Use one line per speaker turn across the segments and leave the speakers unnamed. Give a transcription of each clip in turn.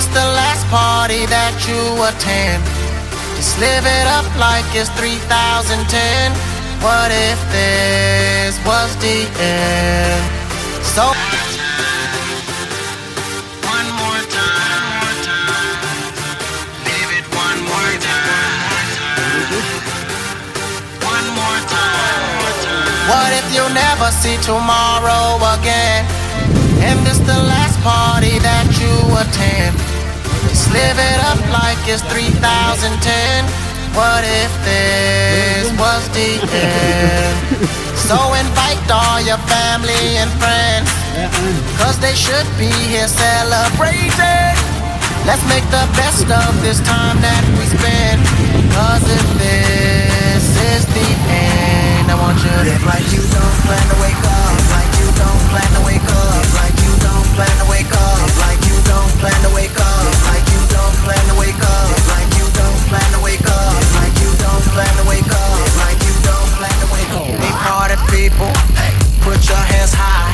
this the last party that you attend. Just live it up like it's 3010. What if this was the end? So one more time, live it one more time, one more time. What if you never see tomorrow again? And this the last party that you attend. Just live it up like it's 3010. What if this was the end? So invite all your family and friends, 'cause they should be here celebrating. Let's make the best of this time that we spend. 'Cause if this is the end, I want you to live like you don't plan to wake up. Live like you don't plan to wake up. Live like you don't plan to wake up. Live like you don't plan to wake up. Live like you don't plan to wake up. Live like you don't plan to wake up. Live like you don't plan to wake up. Live like you don't plan to wake up. Hey, party people, put your hands high.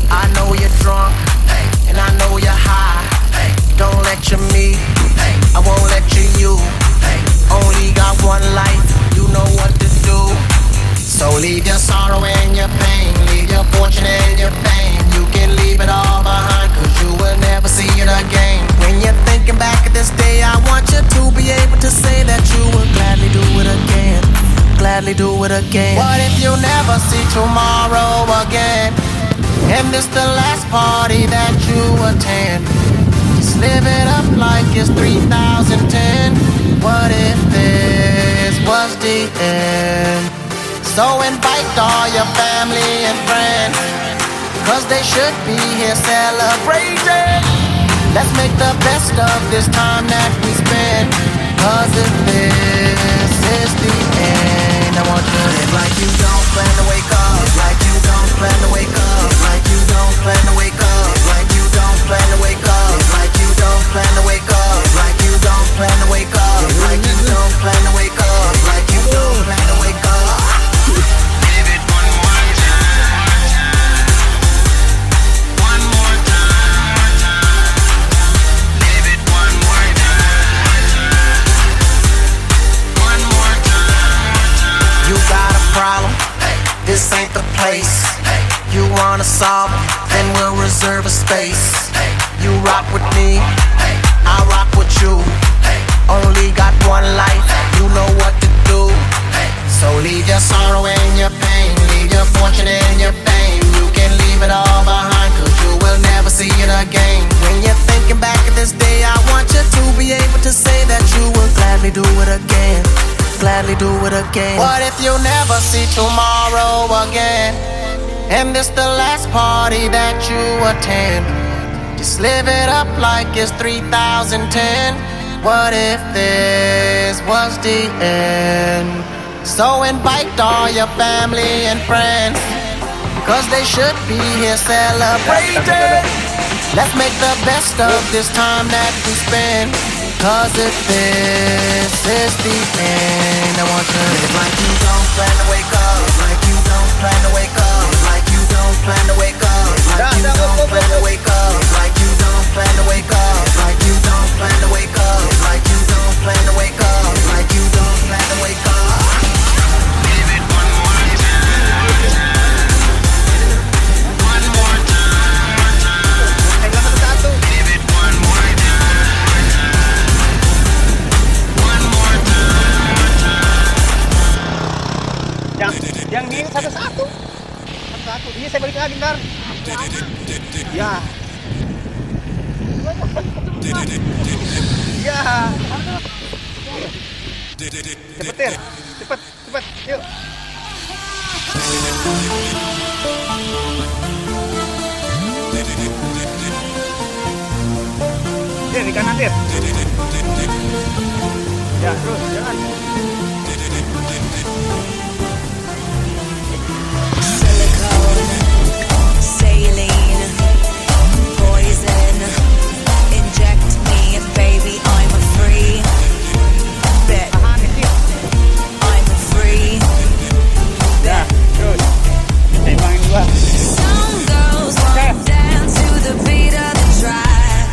I know you're drunk, and I know you're high. Don't let you me, I won't let you you. Only got one life, you know what to do. So leave your sorrow and your pain, leave your fortune and your fame. You can leave it all behind, 'cause you will never see it again. When you're thinking back at this day, I want you to be able to say that you will gladly do it again. Gladly do it again. What if you never see tomorrow again? And this the last party that you attend. Just live it up like it's 3010. What if this was the end? So invite all your family and friends, 'cause they should be here celebrating. Let's make the best of this time that we spend. 'Cause if this is the end, I want you to live like you don't plan to wake up. Live like you don't plan to wake up. Live like you don't plan to wake up. Live like you don't plan to wake up. Live like you don't plan to wake up. Live like you don't plan to wake up. Live like you don't plan to wake up. Live like you don't plan to wake up. Live it one more time. One more time. Live it one more time. One more time. You got a problem? This ain't the place. You wanna solve it? Then we'll reserve a space. You rock with me, I rock with you. Only got one life, you know what to do. So leave your sorrow and your pain, leave your fortune and your fame. You can leave it all behind, 'cause you will never see it again. When you're thinking back at this day, I want you to be able to say that you will gladly do it again. Gladly do it again. What if you never see tomorrow again? And this the last party that you attend. Just live it up like it's 3010. What if this was the end? So invite all your family and friends, 'cause they should be here celebrating. Let's make the best of this time that we spend. 'Cause if this is the end, I want you to live like you don't plan to wake up. Live like you don't plan to wake up. Live like you don't plan to wake up. Live like you don't plan to wake up. Live like you don't plan to wake up. Live like you don't plan to wake up. Live like you don't plan to wake up. Live like you don't plan to wake up. Live it one more time. One more time. Live it one more time. One more time.
Yang di satu-satu. Satu-satu. Iya, saya balik lagi ntar. Ya. Iya. Cepet, Tir. Cepet, cepet. Yuk. Tir, di kanan, Tir. Ya, terus, jalan.
Silicone, saline, poison. Inject me, baby. I'm a free bit. I'm a free
Ya,
bit.
Terus. Timbangin gua.
Some girls won't dance to the beat of the track.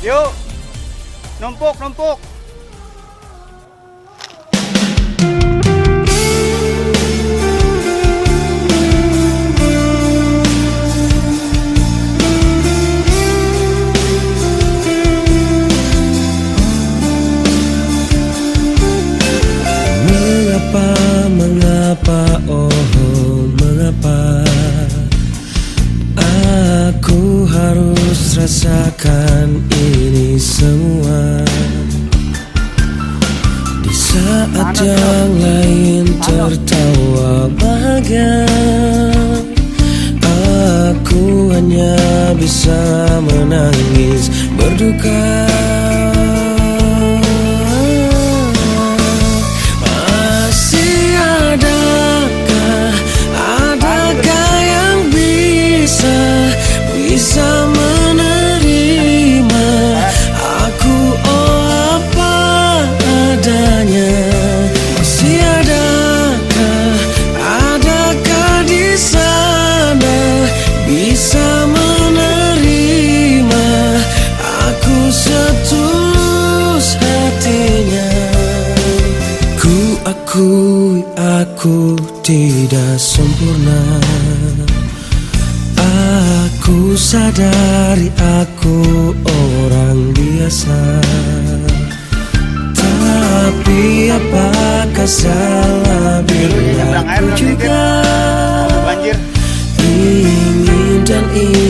Yuk. Numpuk, numpuk.
Mengapa, mengapa, oh mengapa aku harus rasakan ini semua? Di saat yang lain tertawa bahagia, aku hanya bisa menangis berduka. Masih adakah, adakah yang bisa, bisa menerima aku, oh apa adanya? Masih adakah, adakah di sana bisa menerima aku setulus hatinya? Ku akui aku tidak sempurna. Aku sadari aku orang biasa. Tapi apakah salah bila
Nyebrang air
aku
nanti,
juga
Banjir.
ingin dan ingin